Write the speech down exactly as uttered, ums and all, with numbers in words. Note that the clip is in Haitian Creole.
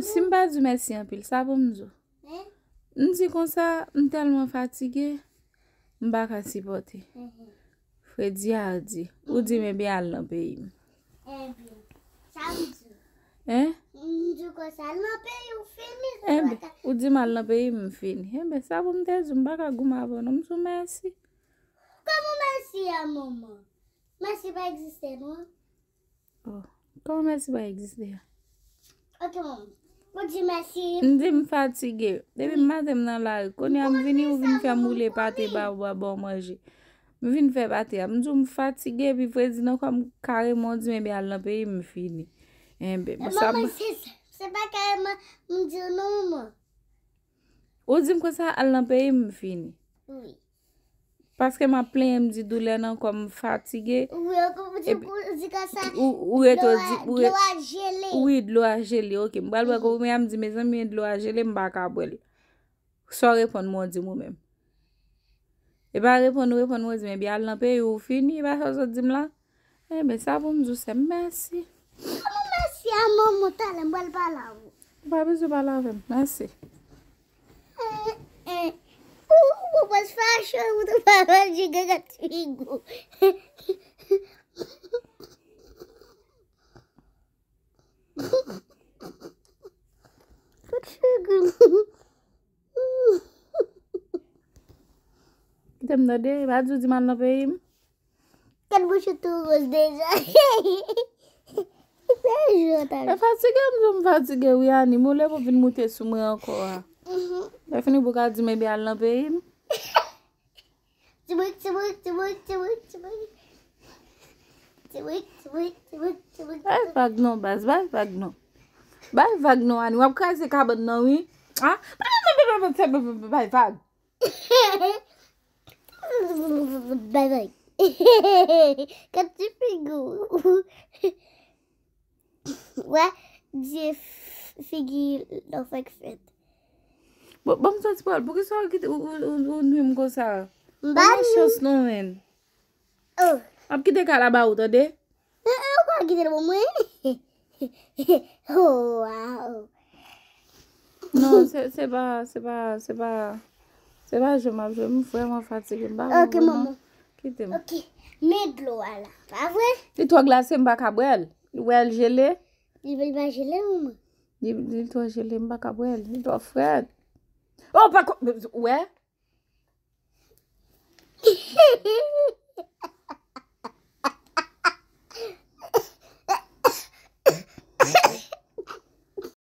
Si m pa di w mèsi anpil, sa pou m di w? M di konsa, m tèlman fatige, m pa ka sipòte. Fredi Hardy, ou di m ebyen al nan peyi m. Ebyen, sa m di. Hein? M di konsa, al nan peyi w fini. Ebyen, ou di m al nan peyi m, m fini. Ebyen, sa pou m te di w, m pa ka goumen avè w non, m di w mèsi. Kòman mèsi a manman? Mèsi pa egziste non. Oh, kòman mèsi pa egziste a? Ok, manman. Ou di mèsi. M di m fatige. Depi maten m nan lari. Kounye a m vini, ou vin fè m woule pate ba ou, ba w manje. M vin fè pate a. M di w m fatige, epi fredi nan kò m kareman, ou di m ebyen al nan peyi m, m fini. Enben, bon, sa m... Manman, se, se pa kareman m di w non, manman. Ou di m konsa al nan peyi m, m fini. Wi. Paske m ap plenyen, m di doulè nan kò m, m fatige. Wi, ou di konsa. Ou, ou rete, ou di, ou re-, dlo a jele. Wi, dlo a jele, ok. M pral bwè kokobe a, m di mezanmi, dlo a jele, m pa ka bwè l. Sa w reponn mwen, ou di m ou menm. E pa reponn ou, reponn mwen, ou di m ebyen al nan peyi w, ou fini, e pa sa w sot di m la? Enben, sa pou m di w, sè m, mèsi. Kòman mèsi a manman, talè m pral pale avè w. Ou pa bezwen pale avè m, mèsi. Eh, eh. Ou, ou pral fache, ou te pa manje gagati figi w. Kot figi w? Kite m tande, pa di w di m al nan peyi m. Kat bouch ou tou woz deja. Sa jou ta. E fatige, m di w m fatige, wi, Ani. M olye pou vin moute sou mwen ankò a. Mhm. Lè fini pou ka di m ebyen al nan peyi m. Tibrik, tibrik, tibrik, tibrik, tibrik. Tibrik, tibrik, tibrik, tibrik, tibrik. Bay vag non, baz, bay vag non. Bay vag non, Ani. W ap kraze kabann nan, wi. Ah, bay, bay, bay, bay, bay, bay vag. Bay, bay. Kat ti figi w. Wè, di f-, figi lò fèk fèt. Bon, bon, m soti pral. Poukisa w kite, ou, ou, ou, ou nwi m konsa? M pa nwi. Ou mechan non, menn. Oh. M ap kite kay la ba ou, tande? Eh, eh, ou pa kite l pou mwen. Oh, wow. Non, se, se pa, se pa, se pa, se pa jwe m ap jwe. M vrèman fatige. M pa... Ok, manman. Kite m. Ok. Men dlo a la. Pa vre? Li twò glase, m pa ka bwè l. Ou wè l jele? Li, li pa jele, manman. Li, li twò jele, m pa ka bwè l. Li twò frèt. Oh, pa ko-, wè?